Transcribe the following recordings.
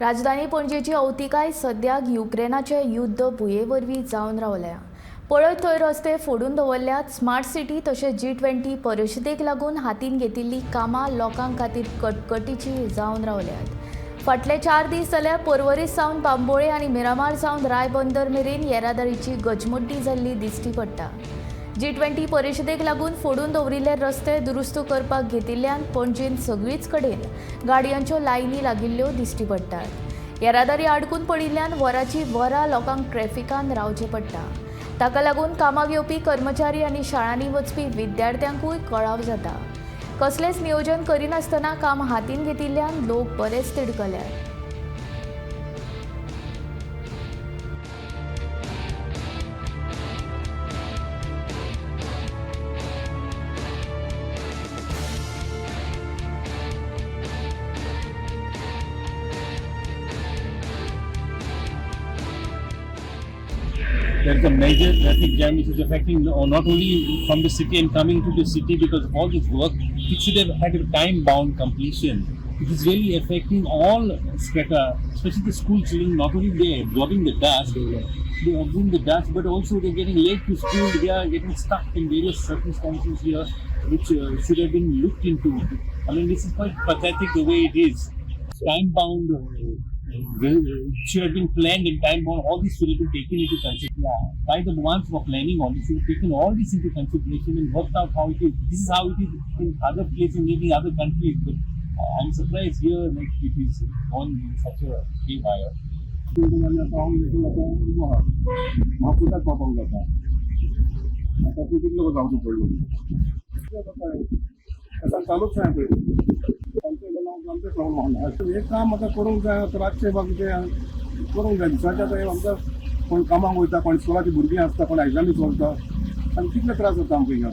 राजधानी पणजेची अवतिकाय सद्याक युक्रेनाचे युद्ध भुंये वरवीं जावन रावल्या. पळयत थंय रस्ते फोडून दवरल्यात. स्मार्ट सिटी तशेंच जी 20 परिशदेक लागून हातीन घेतिल्लीं कामां लोकां खातीर कटकटीची जावन रावल्यात. फाटले 4 दीस जाल्यार पर्वरी सावन बांबोळे आनी मिरामार सावन रायबंदर मेरेन येरादारीची गजमड्डी जाल्ली दिश्टी पडटा. जी 20 परिशदेक लागून फोडून दवरिल्ले रस्ते दुरुस्त करपाक घेतिल्ल्यान पणजेंत सगळीच कडेन गाडयांच्यो लायनी लागिल्ल्यो दिश्टी पडटात. येरादारी आडकून पडिल्ल्यान वराची वरां लोकांक ट्रॅफिकान रावचें पडटा. ताका लागून कामाक येवपी कर्मचारी आनी शाळांनी वचपी विद्यार्थ्यांकूय कळाव जाता. कसलेंच नियोजन करिनासतना काम हातीन घेतिल्ल्यान लोक बरेच तिडकल्यात. There is a major traffic jam which is affecting not only from the city and coming to the city because of all this work which should have had a time bound completion. It is really affecting all strata, especially the school children. Not only they are absorbing the dust, they are absorbing the dust, but also they're getting late to school. They are getting stuck in various circumstances here, which should have been looked into. I mean, this is quite pathetic the way it is. Time bound should have been planned and time bound. All this should have been taken into consideration. Yeah, by the ones who are planning all this, should have taken all this into consideration and worked out how it is. This is how it is in other places, maybe other countries. But I'm surprised here, like, it is gone in such a haywire. म्हाका पावपाक जाता. आतां तूं कितलो जावचो पडलो चालूच आसा पळय. आमचें प्रॉब्लम आहा. हें काम आतां करूंक जाय. आतां रातचें बाकी तें करूंक जाय. दिसाचें आतां आमकां कोण कामाक वयता, कोण स्कुलाची भुरगीं आसता, कोण एग्जामी चलता आनी कितले त्रास जाता आमकां हिंगा.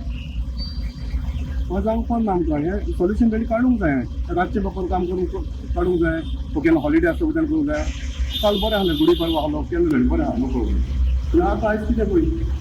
जावंक ना आमकां. हें सोल्युशन तेणी काडूंक जाय. रातचें बकर काम करूंक काडूंक जाय. केन्ना हॉलिडे आसता तेन्ना करूंक जाय. काल बरें आसलें, गुडी पाडवा आहलो, केन्ना बरें आहा, नो प्रॉब्लम. आतां आयज कितें पळय.